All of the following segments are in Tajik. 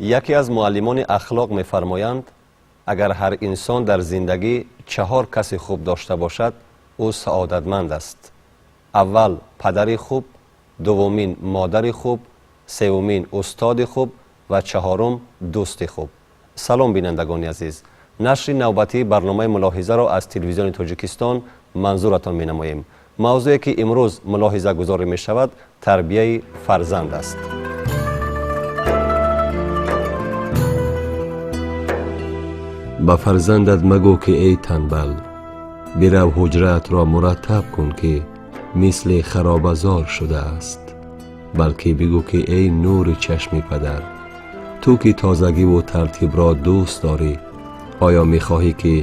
Яке аз муаллимони ахлоқ мефармоянд, агар ҳар инсон дар зиндагӣ чаҳор каси хуб дошта бошад, ӯ саодатманд аст. Аввал падари хуб, дуввумин модари хуб, севумин устоди хуб ва чаҳорум дӯсти хуб. Салом, бинандагони азиз, нашри навбатии барномаи мулоҳизаро аз телевизиони Тоҷикистон манзуратон менамоем. Мавзӯе ки имрӯз мулоҳизагузорӣ мешавад, тарбияи фарзанд аст. Ба фарзандат магӯ, ки эй танбал, бирав ҳуҷраатро мураттаб кун, ки мисли харобазор шудааст, балки бигӯ, ки эй нури чашми падар, ту ки тозагиву тартибро дӯст дорӣ, оё мехоҳӣ, ки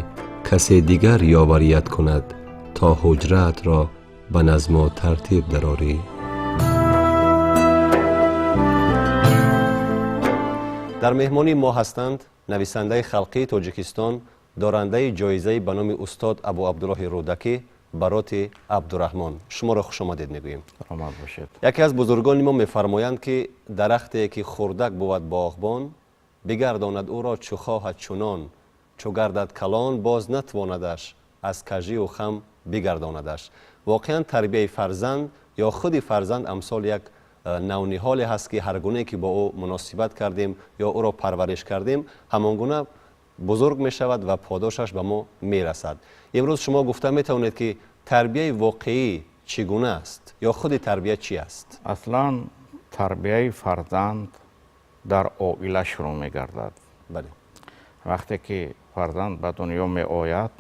касе дигар ёварият кунад, то ҳуҷраатро ба назму тартиб дарорӣ? Дар меҳмонии мо ҳастанд нависандаи халқии Тоҷикистон, дорандаи ҷоизаи ба номи устод Абу Абдуллоҳи Рӯдакӣ Бароти Абдураҳмон. Шуморо хушомадед мегӯем. Саломат бошед. Яке аз бузургони мо мефармоянд, ки дарахте ки хурдак бувад, боғбон бигардонад ӯро чу хоҳад чунон, чу гардад калон, боз натвонадаш аз кажию хам бигардонадаш. Воқеан, тарбияи фарзанд ё худи фарзанд амсол як навниҳоле ҳаст, ки ҳар гунае ки бо ӯ муносибат кардем ё ӯро парвариш кардем, ҳамон гуна бузург мешавад ва подошаш ба мо мерасад. Имрӯз шумо гуфта метавонед, ки тарбияи воқеӣ чӣ гуна аст ё худи тарбия чӣ аст? Аслан тарбияи фарзанд дар оила шурӯъ мегардад. Вақте ки фарзанд ба дунё меояд,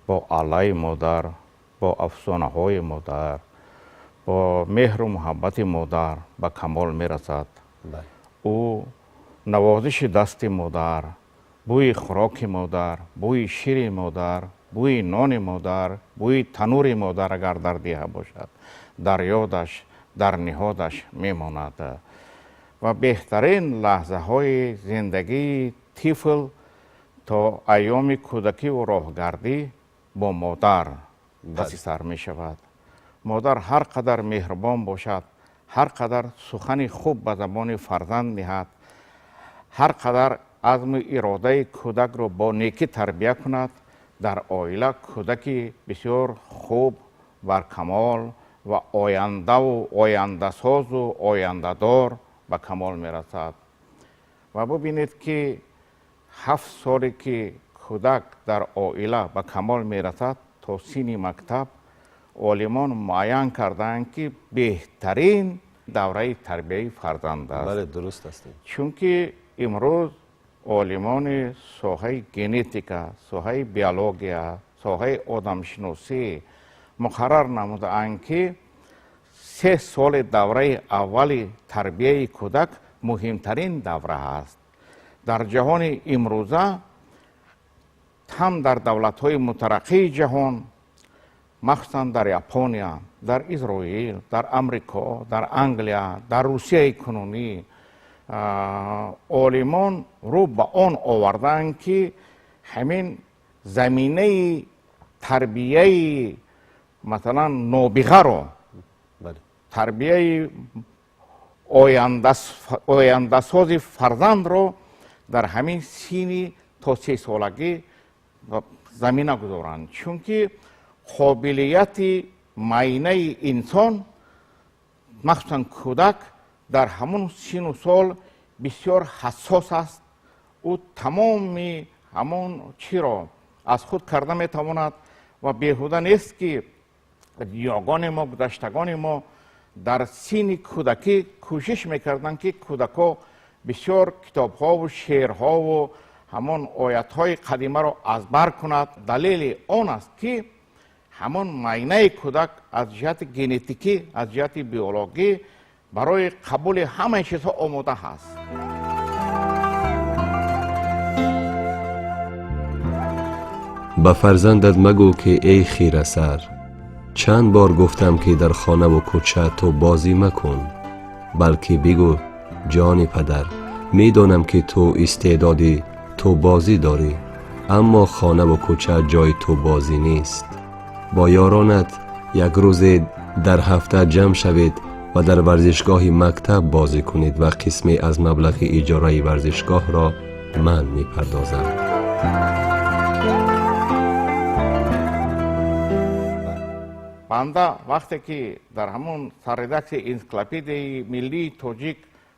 бо аллаи модар, бо афсонаҳои модар, бо меҳру муҳаббати модар ба камол мерасад. Ӯ навозиши дасти модар, бӯи хӯроки модар, бӯи шири модар, бӯи нони модар, бӯи танури модар, агар дар деҳа бошад, дар ёдаш, дар ниҳодаш мемонад. Ва беҳтарин лаҳзаҳои зиндагии тифл то айёми кӯдакиву роҳгардӣ бо модар паси сар мешавад. Модар ҳар қадар меҳрубон бошад, ҳар қадар сухани хуб ба забони фарзанд диҳад, ҳар қадар азму иродаи кӯдакро бо некӣ тарбия кунад, дар оила кӯдаки бисёр хуб, баркамол ва ояндаву ояндасозу ояндадор ба камол мерасад. Ва бубинед, ки 7 соле ки кӯдак дар оила ба камол мерасад то синни мактаб, олимон муайян кардаанд, ки беҳтарин давраи тарбияи фарзанд аст. Бале, дуруст аст. Чунки имрӯз олимони соҳаи генетика, соҳаи биология, соҳаи одамшиносӣ муқаррар намудаанд, ки 3 соли давраи аввали тарбияи кӯдак муҳимтарин давра аст. Дар ҷаҳони имрӯза ҳам, дар давлатҳои мутараққии ҷаҳон, махсусан дар Япония, дар Изроил, дар Амрико, дар Англия, дар Русияи кунунӣ, олимон рӯ ба он овардаанд, ки ҳамин заминаи тарбияи, масалан, нобиғаро, тарбияи ояндасози фарзандро дар ҳамин синни то 3 солагӣ замина гузоранд, чунки қобилияти майнаи инсон, махсусан кӯдак, дар ҳамон сину сол бисёр ҳассос аст. Ӯ тамоми ҳамон чиро аз худ карда метавонад. Ва беҳуда нест, ки ниёгони мо, гузаштагони мо дар синни кӯдакӣ кӯшиш мекарданд, ки кӯдакҳо бисёр китобҳову шеърҳову ҳамон оятҳои қадимаро аз бар кунад. Далели он аст, ки ҳамон майнаи кӯдак аз ҷиҳати генетикӣ, аз ҷиҳати биологӣ барои қабули ҳамаи чизҳо омода ҳаст. Ба фарзандат магӯ, ки эй хирасар, чанд бор гуфтам, ки дар хонаву кӯча ту бозӣ макун, балки бигӯ: ҷони падар, медонам, ки ту истеъдоди тӯббозӣ дорӣ, аммо хонаву кӯча ҷои тӯббозӣ нест. Бо ёронат як рӯзе дар ҳафта ҷамъ шавед. ва дар варзишгоҳи мактаб бозӣ кунед ва қисме аз маблағи иҷораи варзишгоҳро ман мепардозам. Банда вақте ки дар ҳамон сарредаксияи энсиклопедияи миллии тоҷик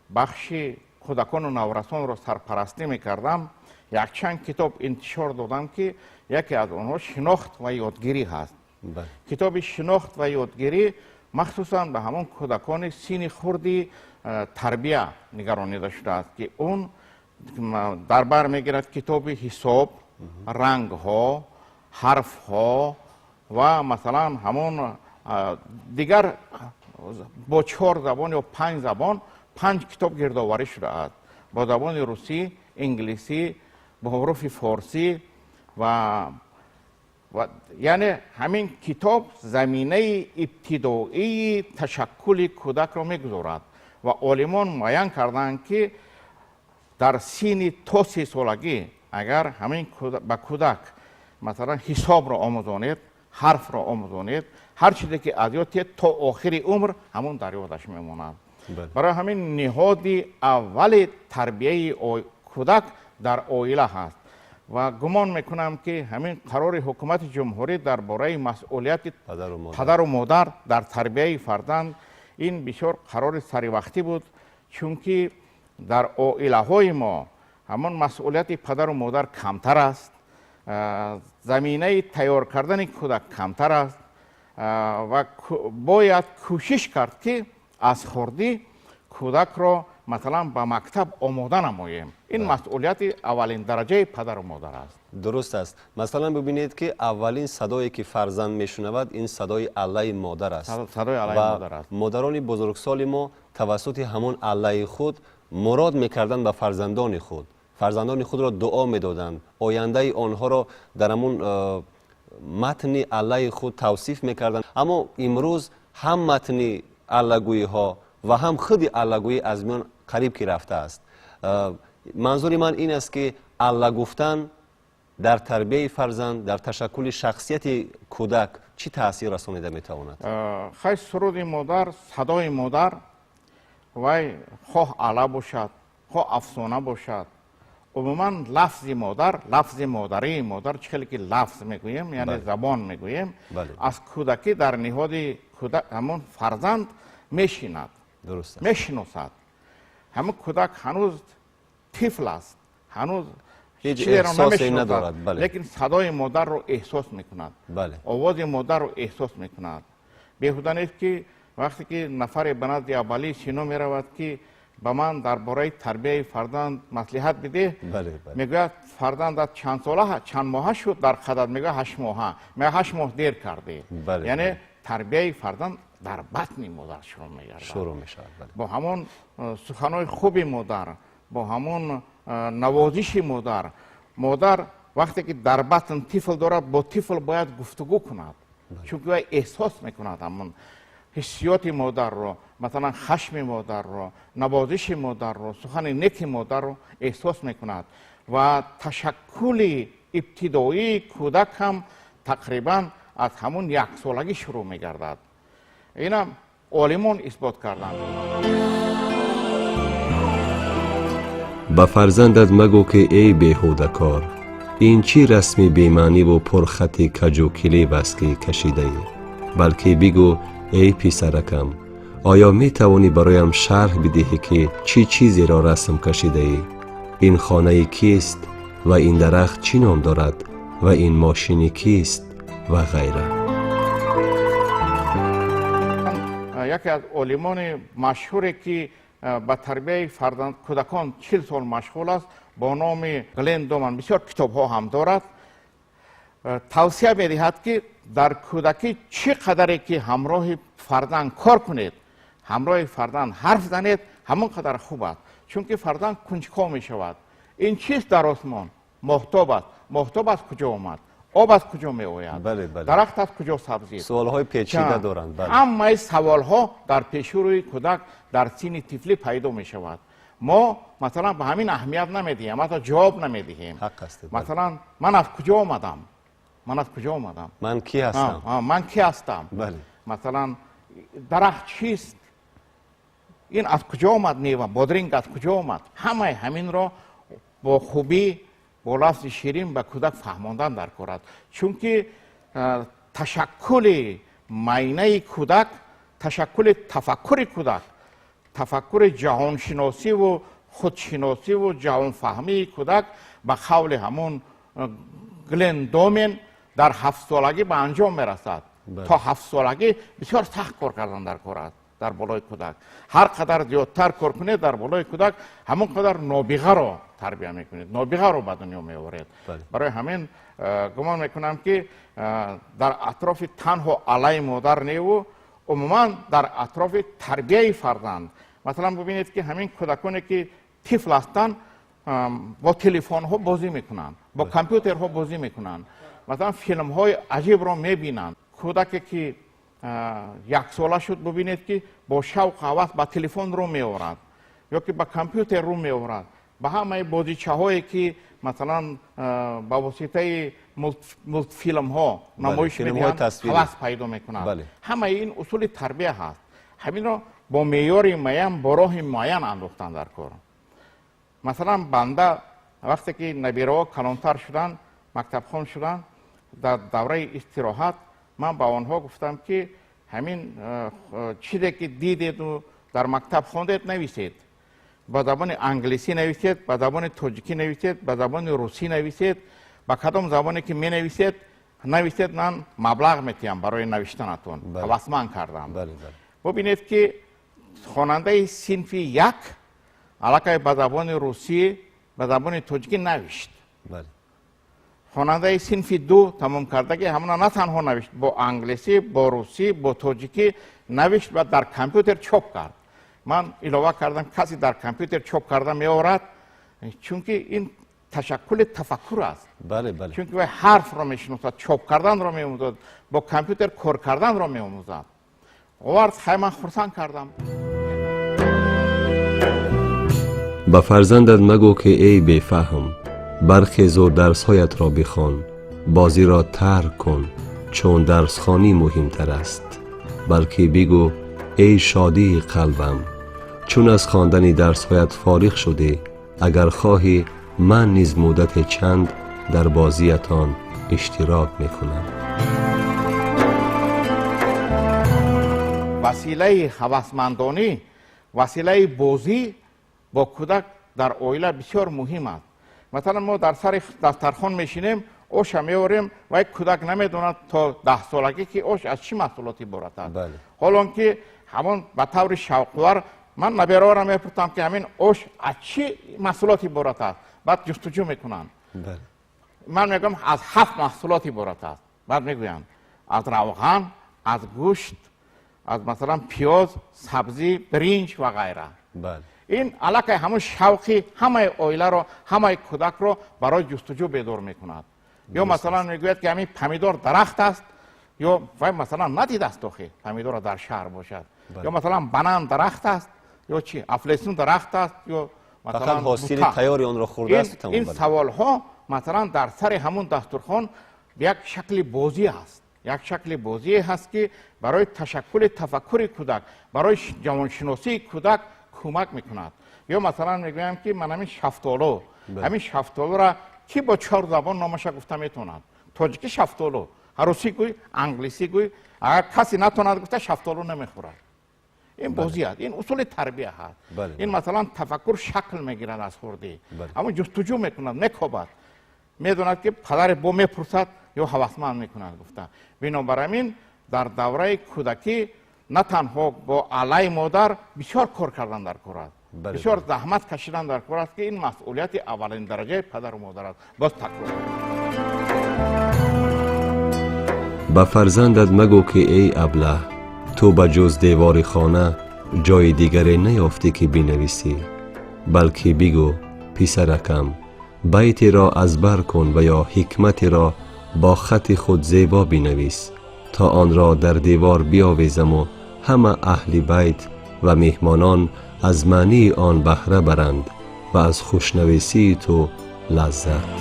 бахши кӯдакону наврасонро сарпарастӣ мекардам, якчанд китоб интишор додам, ки яке аз онҳо «Шинохт ва ёдгирӣ» ҳаст. Китоби «Шинохт ва ёдгирӣ» махсусан ба ҳамон кӯдакони синни хурди тарбия нигаронида шудааст, ки он дар бар мегирад китоби ҳисоб, рангҳо, ҳарфҳо ва масалан ҳамон дигар бо 4 забон ё 5 забон 5 китоб гирдоварӣ шудааст: бо забони русӣ, инглисӣ, бо ҳуруфи форсӣ ва яъне ҳамин китоб заминаи ибтидоии ташаккули кӯдакро мегузорад ва олимон муайян карданд, ки дар синни то 3 солагӣ агар ҳамин ба кӯдак масалан ҳисобро омӯзонед, ҳарфро омӯзонед, ҳар чизе ки аз ёд тиҳед, то охири умр ҳамон дар ёдаш мемонад. Барои ҳамин ниҳоди аввали тарбияи кӯдак дар оила ҳаст ва гумон мекунам, ки ҳамин қарори ҳукумати ҷумҳурӣ дар бораи масъулияти падару модар дар тарбияи фарзанд ин бисёр қарори саривақтӣ буд, чунки дар оилаҳои мо ҳамон масъулияти падару модар камтар аст, заминаи тайёр кардани кӯдак камтар аст ва бояд кӯшиш кард, ки аз хурдӣ кӯдакро масалан ба мактаб омода намоем. Ин масъулияти аввалин дараҷаи падару модар аст. Дуруст аст. Масалан бибинед, ки аввалин садое ки фарзанд мешунавад, ин садои аллаи модар аст. Садои аллаи модар аст. Модарони бузургсоли мо тавассути ҳамон аллаи худ мурод мекарданд ба фарзандони худ, фарзандони худро дуо медоданд, ояндаи онҳоро дар ҳамон матни аллаи худ тавсиф мекарданд. Аммо имрӯз ҳам матни аллагӯиҳо ва ҳам худи аллагӯӣ аз миён қариб ки рафтааст. Манзури ман ин аст, ки алла гуфтан дар тарбияи фарзанд, дар ташаккули шахсияти кӯдак чӣ таъсир расонида метавонад? Хай, суруди модар, садои модар, вай хоҳ алла бошад, хоҳ афсона бошад, умуман лафзи модар, лафзи модарии модар, чӣ хеле ки лафз мегӯем, яъне забон мегӯем, аз кӯдакӣ дар ниҳоди кӯдак ҳамон фарзанд мешинад, мешиносад. Ҳамон кӯдак ҳанӯз тифл аст, ҳанӯз ҳеҷ эҳсосе надорад, лекин садои модарро эҳсос мекунад, овози модарро эҳсос мекунад. Беҳуда нест, ки вақте ки нафаре ба назди Абуалӣ Сино меравад, ки ба ман дар бораи тарбияи фарзанд маслиҳат бидеҳ, мегӯяд: «Фарзандат чанд сола, чанд моҳа шуд дар қадат?» Мегӯяд: «8 моҳа». Мегӯяд: «8 моҳ дер кардӣ». Яъне тарбияи фарзанд дар батни модар шурӯъ мегардад, шурӯъ мешавад. Бо ҳамон суханои хуби модар, бо ҳамон навозиши модар. Модар вақте ки дар батн тифл дорад, бо тифл бояд гуфтугӯ кунад, чунки вай эҳсос мекунад ҳамон ҳиссиёти модарро, масалан хашми модарро, навозиши модарро, сухани неки модарро эҳсос мекунад ва ташаккули ибтидоии кӯдак ҳам тақрибан аз ҳамон яксолагӣ шурӯъ мегардад. Инам олимон исбот карданд. Ба фарзандат магӯ, ки эй беҳудакор, ин чӣ расми бемаъниву пурхати каҷу килиб аст, ки кашидаӣ, балки бигӯ: эй писаракам, оё метавонӣ бароям шарҳ бидиҳӣ, ки чӣ чизеро расм кашидаӣ? Ин хонаи кист ва ин дарахт чӣ ном дорад ва ин мошини кист ва ғайра. Яке аз олимони машҳуре, ки ба тарбияи фарзанд кӯдакон 40 сол машғул аст, бо номи Глен Доман, бисёр китобҳо ҳам дорад, тавсия медиҳад, ки дар кӯдакӣ чӣ қадаре ки ҳамроҳи фарзанд кор кунед, ҳамроҳи фарзанд ҳарф занед, ҳамон қадар хуб аст, чунки фарзанд кунҷков мешавад. Ин чист дар осмон? Моҳтоб аст. Моҳтоб аз куҷо омад? Об аз куҷо меояд? Дарахт аз куҷо сабзид? Суолҳои печида доранд. Ҳамаи саволҳо дар пеши рӯи кӯдак дар синни тифлӣ пайдо мешавад. Мо масалан ба ҳамин аҳамият намедиҳем, ҳатто ҷавоб намедиҳем. Масалан, ман аз куҷо омадам? Ман аз куҷо омадам? Ман ки ҳастам? Ман ки ҳастам? Масалан, дарахт чист? Ин аз куҷо омад мева, бодринг аз куҷо омад? Ҳамаи ҳаминро бо хубӣ, бо лафзи ширин ба кӯдак фаҳмондан дар кор аст, чунки ташаккули майнаи кӯдак, ташаккули тафаккури кӯдак, тафаккури ҷаҳоншиносиву худшиносиву ҷаҳонфаҳмии кӯдак ба қавли ҳамон Глен Домен дар 7-солагӣ ба анҷом мерасад. То 7-солагӣ бисёр сахт кор кардан дар кор аст дар болои кӯдак. Ҳар қадар зиёдтар кор кунед дар болои кӯдак, ҳамон қадар нобиғаро тарбия мекунед, нобиғаро ба дунё меоред. Барои ҳамин гумон мекунам, ки дар атрофи танҳо алайи модар неву, умуман дар атрофи тарбияи фарзанд. Масалан, бубинед, ки ҳамин кӯдаконе, ки тифл ҳастанд, бо телефонҳо бозӣ мекунанд, бо компютерҳо бозӣ мекунанд, масалан, филмҳои аҷибро мебинанд. Кӯдаке, ки 1 сола шуд, бубинед, ки бо шавқу ҳавас ба телефон рӯ меорад ё ки ба компютер рӯ меорад, ба ҳамаи бозичаҳое, ки масалан ба воситаи мултфилмҳо намоиш медиҳанд, ҳавас пайдо мекунад. Ҳамаи ин усули тарбия ҳаст. Ҳаминро бо меъёри муайян, бо роҳи муайян андохтан дар кор. Масалан, банда вақте ки набираҳо калонтар шуданд, мактабхон шуданд, дар давраи истироҳат ман ба онҳо гуфтам, ки ҳамин чизе, ки дидеду дар мактаб хондед, нависед. Ба забони англисӣ нависед, ба забони тоҷикӣ нависед, ба забони русӣ нависед, ба кадом забоне ки менависед, нависед, ман маблағ метиҳам барои навиштанатон. Ҳавасманд кардам. Бубинед, ки хонандаи синфи 1 аллакай ба забони русӣ, ба забони тоҷикӣ навишт. Хонандаи синфи 2 тамом кардагӣ ҳамона на танҳо навишт, бо англисӣ, бо русӣ, бо тоҷикӣ навишт ва дар компютер чоп кард. Ман илова кардам, касе дар компютер чоп карда меорад, чунки ин ташаккули тафаккур аст, чунки вай ҳарфро мешиносад, чоп карданро меомӯзад, бо компютер кор карданро меомӯзад. Овард, хай, ман хурсанд кардам. Ба фарзандат магӯ, ки эй бефаҳм, бархезу дарсҳоятро бихон, бозиро тарк кун, чун дарсхонӣ муҳимтар аст, балки бигӯ: эй шодии қалбам, чун аз хондани дарсҳоят фориғ шудӣ, агар хоҳӣ, ман низ муддате чанд дар бозиятон иштирок мекунам. Василаи ҳавасмандонӣ, василаи бозӣ бо кӯдак дар оила бисёр муҳим аст. Масалан, мо дар сари дастархон мешинем, оша меорем, ва кӯдак намедонад то 10-солагӣ, ки ош аз чӣ маҳсулот иборат аст. Ҳолон ки ҳамон ба таври шавқувар ман набераҳоро мепурсам, ки ҳамин ош аз чӣ маҳсулот иборат аст. Баъд ҷустуҷӯ мекунанд. Ман мегӯям, аз ҳафт маҳсулот иборат аст. Баъд мегӯянд, аз равған, аз гӯшт, аз масалан пиёз, сабзӣ, биринҷ ва ғайра. Ин аллакай ҳамон шавқи ҳамаи оиларо, ҳамаи кӯдакро барои ҷустуҷӯ бедор мекунад. Ё масалан мегӯяд, ки ҳамин помидор дарахт аст, ё вай масалан надидааст охи помидорро дар шаҳр бошад, ё масалан банан дарахт аст, ё чи афлесун дарахт аст, ё масалан ҳосили тайёри онро хӯрдааст. Ин саволҳо масалан дар сари ҳамон дастурхон як шакли бозӣ аст, як шакли бозие ҳаст, ки барои ташаккули тафаккури кӯдак, барои ҷавоншиносии кӯдак кӯмак мекунад. Ё масалан мегӯям, ки ман ҳамин шафтолу, ҳамин шафтолура кӣ бо чор забон номаша гуфта метавонад? Тоҷикӣ шафтолу, русӣ гӯй, англисӣ гӯй, агар касе натавонад гуфта, шафтолу намехӯрад. Ин бозӣ аст, ин усули тарбия ҳаст. Ин масалан тафаккур шакл мегирад аз хурдӣ, аммо ҷустуҷӯ мекунад, мекобад, медонад, ки падаре бо мепурсад ё ҳавасманд мекунад гуфта. Бинобар ҳамин дар давраи кӯдакӣ на танҳо бо алайи модар бисёр кор кардан дар кор аст, бисёр заҳмат кашидан дар кор аст, ки ин масъулияти аввалин дараҷаи падару модар аст. Боз такрор. Ба фарзандат магӯ, ки эй аблаҳ, ту ба ҷуз девори хона ҷои дигаре наёфтӣ, ки бинависӣ, балки бигӯ: писаракам, байтеро аз бар кун ва ё ҳикматеро бо хати худ зебо бинавис, то онро дар девор биовезаму ҳама аҳли байт ва меҳмонон аз маънии он баҳра баранд ва аз хушнависии ту лаззат.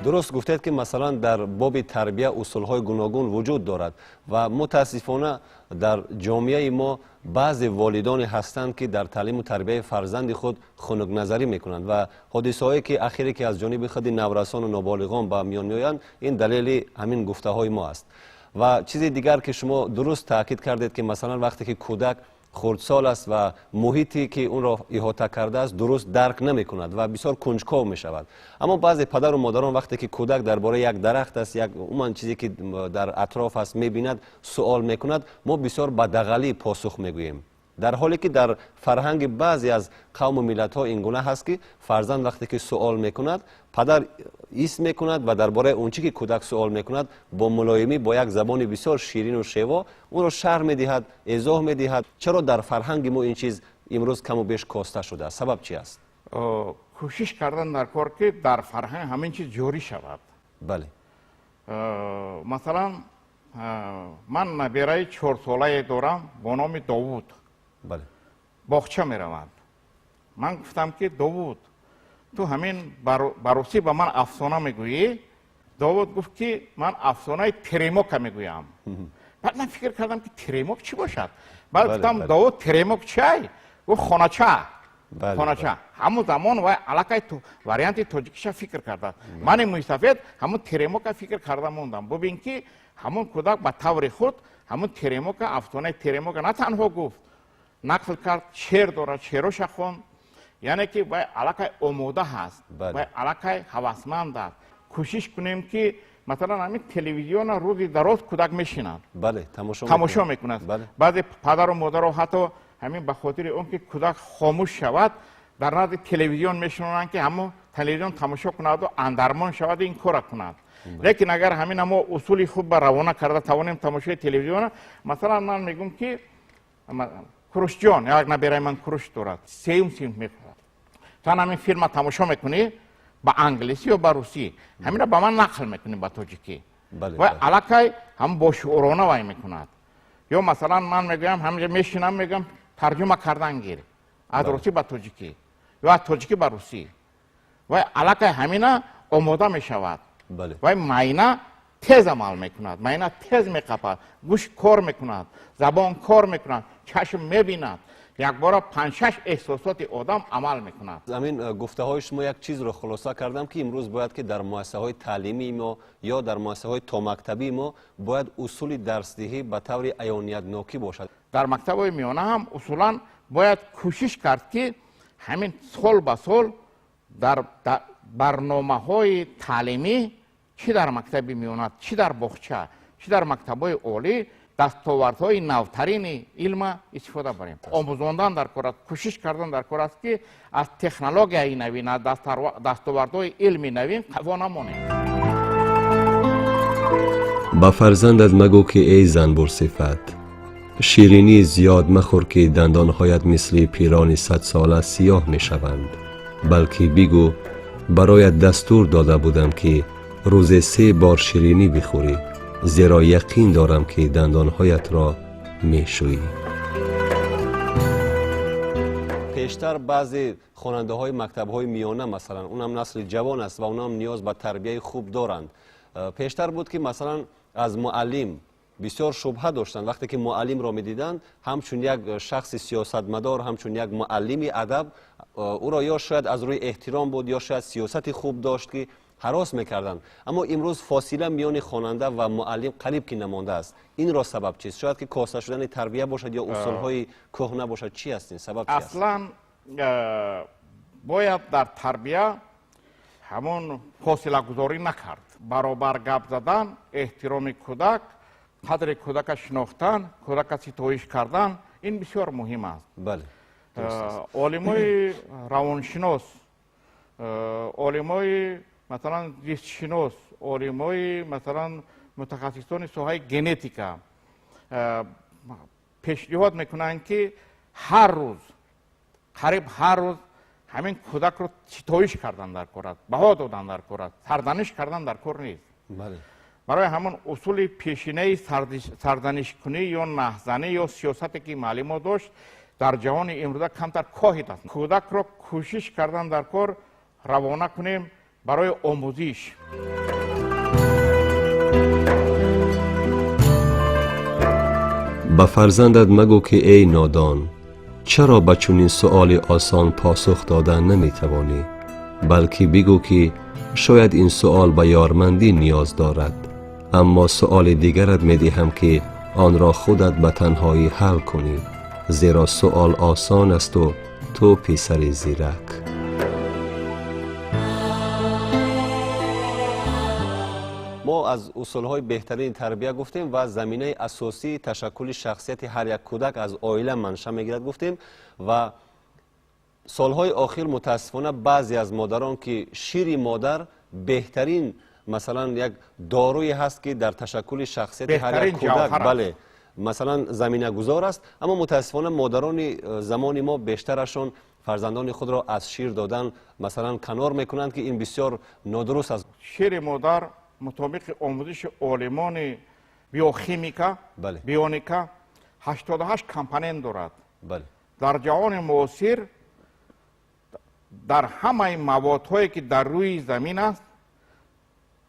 Дуруст гуфтед, ки масалан дар боби тарбия усулҳои гуногун вуҷуд дорад ва мутаассифона дар ҷомеаи мо баъзе волидоне ҳастанд, ки дар таълиму тарбияи фарзанди худ хунукназарӣ мекунанд ва ҳодисаҳое, ки ахире ки аз ҷониби худи наврасону ноболиғон ба миён меоянд, ин далели ҳамин гуфтаҳои мо аст. Ва чизи дигар, ки шумо дуруст таъкид кардед, ки масалан вақте ки кӯдак хурдсол аст ва муҳите, ки онро иҳота кардааст, дуруст дарк намекунад ва бисёр кунҷков мешавад. Аммо баъзе падару модарон, вақте ки кӯдак дар бораи як дарахт аст, як умуман чизе, ки дар атроф аст, мебинад, суол мекунад, мо бисёр ба дағалӣ посух мегӯем, дар ҳоле ки дар фарҳанги баъзе аз қавму миллатҳо ин гуна ҳаст, ки фарзанд вақте ки суол мекунад, падар ис мекунад ва дар бораи он чӣ ки кӯдак суол мекунад, бо мулоимӣ, бо як забони бисёр ширину шево ӯро шарҳ медиҳад, эзоҳ медиҳад. Чаро дар фарҳанги мо ин чиз имрӯз каму беш коста шудааст? Сабаб чи аст? Кӯшиш кардан дар кор, ки дар фарҳанг ҳамин чиз ҷорӣ шавад. Масалан, ман набираи чорсолае дорам бо номи Довуд. Боғча меравад. Ман гуфтам, ки Довуд, ту ҳамин ба русӣ ба ман афсона мегӯӣ? Довуд гуфт, ки ман афсонаи теремока мегӯям. Баъд ман фикр кардам, ки теремок чӣ бошад. Баъд гуфтам: «Довуд, теремок чиай?» Гуфт: «Хонача, хонача». Ҳамун замон вай аллакай варианти тоҷикиша фикр кардааст. Мани мӯйсафед ҳамун теремока фикр карда мондам. Бубин, ки ҳамун кӯдак ба таври худ ҳамун теремока, афсонаи теремока на танҳо гуфт, нақл кард, шеър дорад, шеъроша хонд. Яъне ки вай аллакай омода ҳаст, вай аллакай ҳавасманд аст. Кӯшиш кунем, ки масалан ҳамин телевизиона рӯзи дароз кӯдак мешинад, тамошо мекунад. Баъзе падару модаро ҳатто ҳамин ба хотири он ки кӯдак хомӯш шавад, дар назди телевизион мешинонанд, ки ҳамон телевизион тамошо кунаду андармон шавад, ин кора кунад. Лекин агар ҳамин мо усули хуб ба равона карда тавонем тамошои телевизиона, масалан, ман мегӯм, ки Курушҷон, як набираи ман Куруш дорад, сеюм синф мехонад, ту ҳамин филма тамошо мекунӣ ба англисӣ ё ба русӣ, ҳамина ба ман нақл мекунӣ ба тоҷикӣ. Вай аллакай ҳам бошуурона вай мекунад. Ё масалан, ман мегӯям, ҳаминҷа мешинам, мегӯям: «Тарҷума кардан гир аз русӣ ба тоҷикӣ ё аз тоҷикӣ ба русӣ». Вай аллакай ҳамина омода мешавад. Вай майна тез амал мекунад, майна тез меқапад, гӯш кор мекунад, забон кор мекунад, чашм мебинад, якбора панҷшаш эҳсосоти одам амал мекунад. Ҳамин гуфтаҳои шумо як чизро хулоса кардам, ки имрӯз бояд ки дар муассисаҳои таълимии мо ё дар муассисаҳои томактабии мо бояд усули дарсдиҳӣ ба таври аёниятнокӣ бошад. Дар мактабҳои миёна ҳам усулан бояд кӯшиш кард, ки ҳамин сол ба сол дар барномаҳои таълимӣ, чӣ дар мактаби миёна, чӣ дар боғча, чӣ дар мактабҳои олӣ, дастовардҳои навтарини илма истифода барем. Омӯзондан дар кор аст, кӯшиш кардан дар кор аст, ки аз технологияи навин, аз дастовардҳои илми навин қафо намонем. Ба фарзандат магӯ, ки эй занбурсифат, ширинӣ зиёд махӯр, ки дандонҳоят мисли пирони садсола сиёҳ мешаванд, балки бигӯ: «Бароят дастур дода будам, ки рӯзе се бор ширинӣ бихӯрӣ, зеро яқин дорам, ки дандонҳоятро мешӯӣ». Пештар баъзе хонандаҳои мактабҳои миёна, масалан, унам насли ҷавон аст ва унам ниёз ба тарбияи хуб доранд, пештар буд, ки масалан аз муаллим бисёр шубҳа доштанд. Вақте ки муаллимро медиданд, ҳамчун як шахси сиёсатмадор, ҳамчун як муаллими адаб, ӯро ё шояд аз рӯи эҳтиром буд, ё шояд сиёсати хуб дошт, ки ҳарос мекарданд. Аммо имрӯз фосила миёни хонанда ва муаллим қариб ки намондааст. Инро сабаб чист? Шояд ки коста шудани тарбия бошад ё усулҳои кӯҳна бошад. Чӣ аст ин сабаб, чи аст? Аслан бояд дар тарбия ҳамон фосилагузорӣ накард. Баробар гап задан, эҳтироми кӯдак, қадри кӯдака шинохтан, кӯдака ситоиш кардан, ин бисёр муҳим аст. Олимои равоншинос, олимои, масалан, зистшинос, олимои, масалан, мутахассисони соҳаи генетика пешниҳод мекунанд, ки ҳар рӯз, қариб ҳар рӯз ҳамин кӯдакро ситоиш кардан дар кор аст, баҳо додан дар кор аст, сарзаниш кардан дар кор нест. Барои ҳамон усули пешинаи сарзанишкунӣ ё наҳзанӣ ё сиёсате, ки муаллимо дошт, дар ҷаҳони имрӯза камтар коҳид аст. Кӯдакро кӯшиш кардан дар кор равона кунем. Барои омӯзиш. Ба фарзандат магӯ ки эй нодон, чаро ба чунин суоли осон посух дода наметавонӣ, балки бигӯ ки шояд ин суол ба ёрмандӣ ниёз дорад, аммо суоли дигарат медиҳам ки онро худат ба танҳоӣ ҳал кунӣ, зеро суол осон асту ту писари зирак. Мо аз усулҳои беҳтарини тарбия гуфтем ва заминаи асосии ташаккули шахсияти ҳар як кӯдак аз оила манша мегирад гуфтем. Ва солҳои охир мутаассифона баъзе аз модарон ки шири модар беҳтарин масалан як доруе ҳаст ки дар ташаккули шахсияти ҳар як кӯдак бале масалан заминагузор аст, аммо мутаассифона модарони замони мо бештарашон фарзандони худро аз шир додан масалан канор мекунанд ки ин бисёр нодуруст аст. Шири модар мутобиқи омӯзиши олимони биохимика, бионика 88 компонент дорад. Дар ҷаҳони муосир дар ҳамаи маводҳое ки дар рӯи замин аст,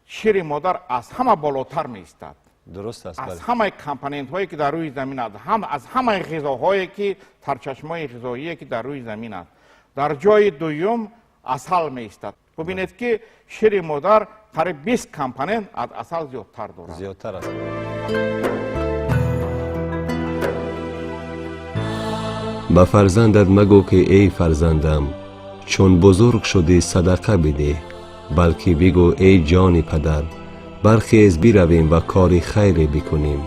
шири модар аз ҳама болотар меистад. Дуруст аст. Аз ҳамаи компонентҳое ки дар рӯи замин аст, аз ҳамаи ғизоҳое ки сарчашмаи ғизоие ки дар рӯи замин аст, дар ҷои дуюм асал меистад. Бубинед ки шири модар қариб 20 компонент аз асал зиёдтар дорад. Зиёдтар аст. Ба фарзандат магӯ ки эй фарзандам, чун бузург шудӣ садақа бидеҳ, балки бигӯ эй ҷони падар, бархез биравем ва кори хайре бикунем,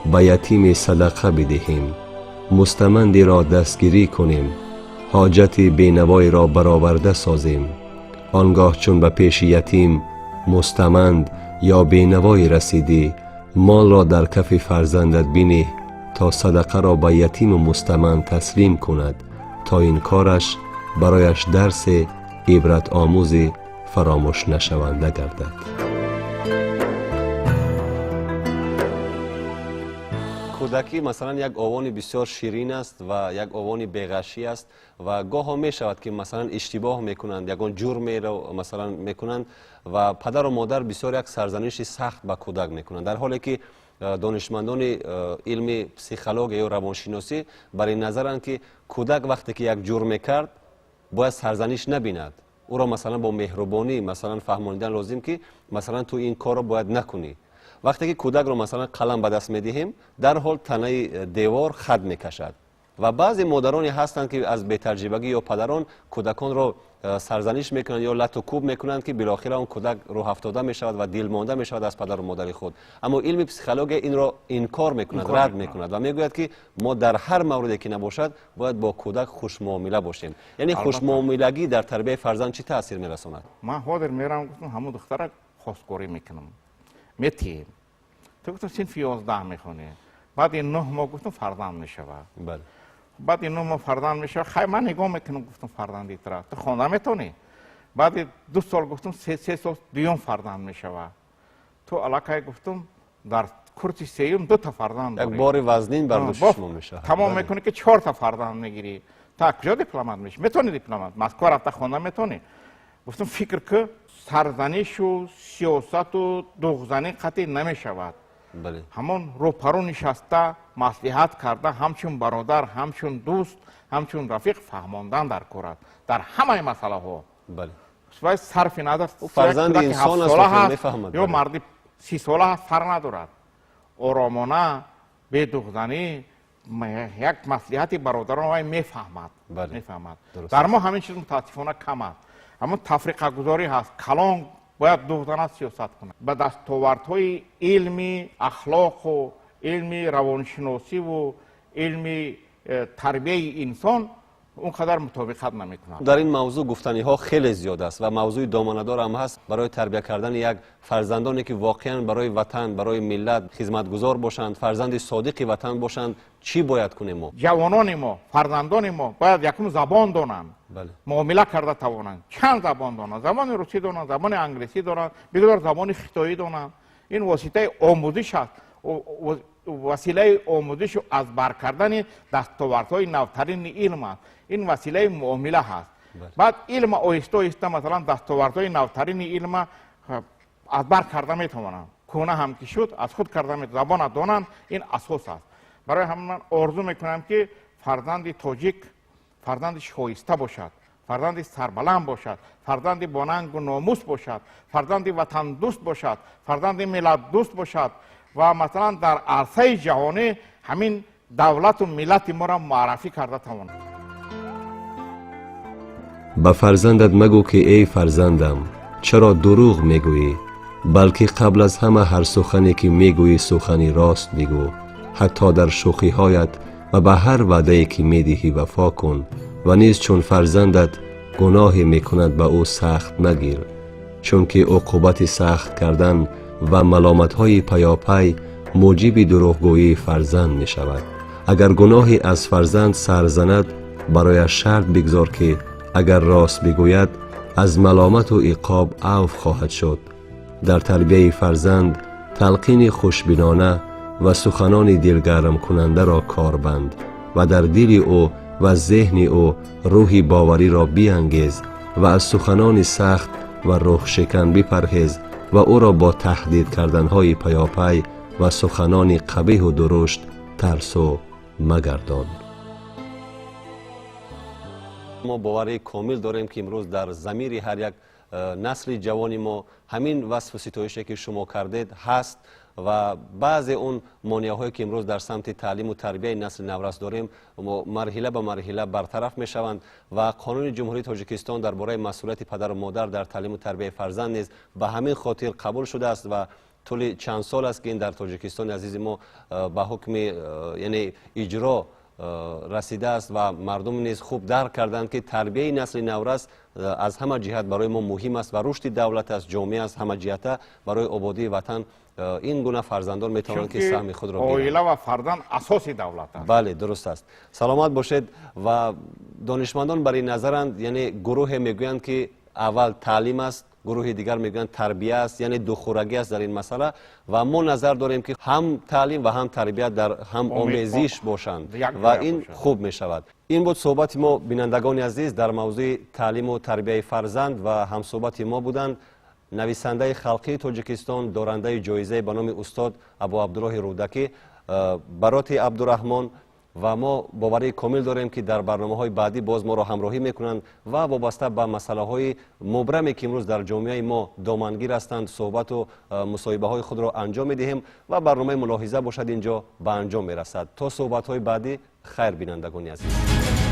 ба ятиме садақа бидиҳем, мустамандиро дастгирӣ кунем, ҳоҷати бенавоиро бароварда созем. Он гоҳ чун ба пеши ятим, мустаманд ё бенавоӣ расидӣ, молро дар кафи фарзандат бинеҳ то садақаро ба ятиму мустаманд таслим кунад, то ин кораш барояш дарсе ибратомӯзи фаромӯш нашаванда гардад. Кӯдакӣ масалан як овони бисёр ширин аст ва як овони беғашӣ аст ва гоҳо мешавад ки масалан иштибоҳ мекунанд, ягон ҷурмеро масалан мекунанд ва падару модар бисёр як сарзаниши сахт ба кӯдак мекунанд, дар ҳоле ки донишмандони илми психология ё равоншиносӣ бар ин назаранд ки кӯдак вақте ки як ҷурм мекард бояд сарзаниш набинад, ӯро масалан бо меҳрубонӣ масалан фаҳмонидан лозим ки масалан ту ин корро бояд накунӣ. Вақте ки кӯдакро масалан қалам ба даст медиҳем, дарҳол танаи девор хат мекашад ва баъзе модароне ҳастанд ки аз бетаҷрибагӣ ё падарон кӯдаконро сарзаниш мекунанд ё лату кӯб мекунанд ки билохира он кӯдак рӯҳафтода мешавад ва дилмонда мешавад аз падару модари худ. Аммо илми психология инро инкор мекунад, рад мекунад ва мегӯяд ки мо дар ҳар мавриде ки набошад бояд бо кӯдак хушмуомила бошем. Яъне хушмуомилагӣ дар тарбияи фарзанд чӣ таъсир мерасонад? Ман ҳозир меравам, гуфтам ҳамон духтара хостгорӣ мекунам, метиҳем. Ту гуфтам синфи 11 мехонӣ, баъди 9 моҳ гуфтам фарзанд мешавад. Баъди 9 моҳ фарзанд мешавад, хай ман нигоҳ мекунам, гуфтам фарзанди тра ту хонда метавонӣ. Баъди 2 сол гуфтам 3 сол дуюм фарзанд мешавад. Ту аллакай гуфтам дар курси сеюм 2 та фарзанд дорӣ. Як бори вазнин бар дӯши шумо мешавад. Тамом мекунӣ ки 4 та фарзанд мегирӣ. Та куҷо дипломат мешӣ? Метавонӣ дипломат? Москва рафта хонда метавонӣ? Гуфтам фикр ки сарзанишу сиёсату дуғзанӣ қатъӣ намешавад. Ҳамон рӯпарӯ нишаста маслиҳат карда, ҳамчун бародар, ҳамчун дӯст, ҳамчун рафиқ фаҳмондан дар кор аст дар ҳамаи масъалаҳо. Вай сарфи назар фарзанди инсон аст ё марди 30 сола ҳаст, фарқ надорад. Оромона, бедуғзанӣ як маслиҳати бародарон вай мефаҳмад. Дар мо ҳамин чиз мутаассифона кам аст. Ҳамон тафриқагузорӣ ҳаст, калон бояд дуғзана сиёсат кунад. Ба дастовардҳои илми ахлоқу илми равоншиносиву илми тарбияи инсон он қадар мутобиқат намекунад. Дар ин мавзӯъ гуфтаниҳо хеле зиёд аст ва мавзӯи доманадор ҳам ҳаст барои тарбия кардани як фарзандоне ки воқеан барои ватан, барои миллат хизматгузор бошанд, фарзанди содиқи ватан бошанд. Чӣ бояд кунем мо? Ҷавонони мо, фарзандони мо бояд якум забон донанд, муомила карда тавонанд. Чанд забон донанд? Забони русӣ донанд, забони англисӣ донанд, бигзор забони хитоӣ донанд. Ин воситаи омӯзиш аст, василаи омӯзишу аз бар кардани дастовардҳои навтарини илм аст. Ин василаи муомила ҳаст. Баъд илма оҳиста оҳиста, масалан, дастовардҳои навтарини илма аз бар карда метавонанд. Кӯна ҳам ки шуд, аз худ карда метавонанд, забона донанд, ин асос аст. Барои ҳамин ман орзу мекунам, ки фарзанди тоҷик фарзанди шоиста бошад, фарзанди сарбаланд бошад, фарзанди бонангу номус бошад, фарзанди ватандӯст бошад, фарзанди миллатдӯст бошад ва масалан дар арсаи ҷаҳонӣ ҳамин давлату миллати моро муаррафӣ карда тавонад. Ба фарзандат магӯ, ки эй фарзандам, чаро дурӯғ мегӯӣ, балки қабл аз ҳама ҳар сухане ки мегӯӣ, сухани рост бигӯ, ҳатто дар шӯхиҳоят, ва ба ҳар ваъдае ки медиҳӣ вафо кун. Ва низ чун фарзандат гуноҳе мекунад, ба ӯ сахт магир, чунки уқубати сахт кардан ва маломатҳои паёпай муҷиби дурӯғгӯии фарзанд мешавад. Агар гуноҳе аз фарзанд сар занад, барояш шарт бигзор, ки агар рост бигӯяд, аз маломату иқоб авф хоҳад шуд. Дар тарбияи фарзанд талқини хушбинона ва суханони дилгармкунандаро корбанд ва дар дили ӯ ва зеҳни ӯ рӯҳи бовариро биангез ва аз суханони сахт ва рӯҳшикан бипарҳез ва ӯро бо таҳдид карданҳои паёпай ва суханони қабеҳу дурушт тарсу магардон. Мо бовари комил дорем, ки имрӯз дар замири ҳар як насли ҷавони мо ҳамин васфу ситоише, ки шумо кардед, ҳаст ва баъзе он монеаҳое, ки имрӯз дар самти таълиму тарбияи насли наврас дорем, марҳила ба марҳила бартараф мешаванд ва Қонуни Ҷумҳурии Тоҷикистон дар бораи масъулияти падару модар дар таълиму тарбияи фарзанд низ ба ҳамин хотир қабул шудааст ва тӯли чанд сол аст, ки ин дар Тоҷикистони азизи мо ба ҳукми, яъне иҷро расидааст ва мардум низ хуб дарк карданд, ки тарбияи насли наврас аз ҳама ҷиҳат барои мо муҳим аст ва рушди давлат аст, ҷомеа аст, ҳама ҷиҳата барои ободии ватан ин гуна фарзандон метавонанд, ки саҳми худро. Оила ва фарзанд асоси давлат аст. Бале, дуруст аст. Саломат бошед. Ва донишмандон бар ин назаранд, яъне гурӯҳе мегӯянд, ки аввал таълим аст, гурӯҳи дигар мегӯянд, тарбия аст, яъне духӯрагӣ аст дар ин масъала. Ва мо назар дорем, ки ҳам таълим ва ҳам тарбия дар ҳам омезиш бошанд ва ин хуб мешавад. Ин буд суҳбати мо, бинандагони азиз, дар мавзӯи таълиму тарбияи фарзанд ва ҳамсуҳбати мо буданд нависандаи халқии Тоҷикистон, дорандаи ҷоизае ба номи устод Абу Абдуллоҳи Рӯдакӣ Бароти Абдураҳмон. Ва мо боварии комил дорем, ки дар барномаҳои баъдӣ боз моро ҳамроҳӣ мекунанд ва вобаста ба масъалаҳои мубраме, ки имрӯз дар ҷомеаи мо домангир ҳастанд, суҳбату мусоҳибаҳои худро анҷом медиҳем. Ва барномаи «Мулоҳиза» бошад, ин ҷо ба анҷом мерасад. То суҳбатҳои баъдӣ хайр, бинандагони азиз.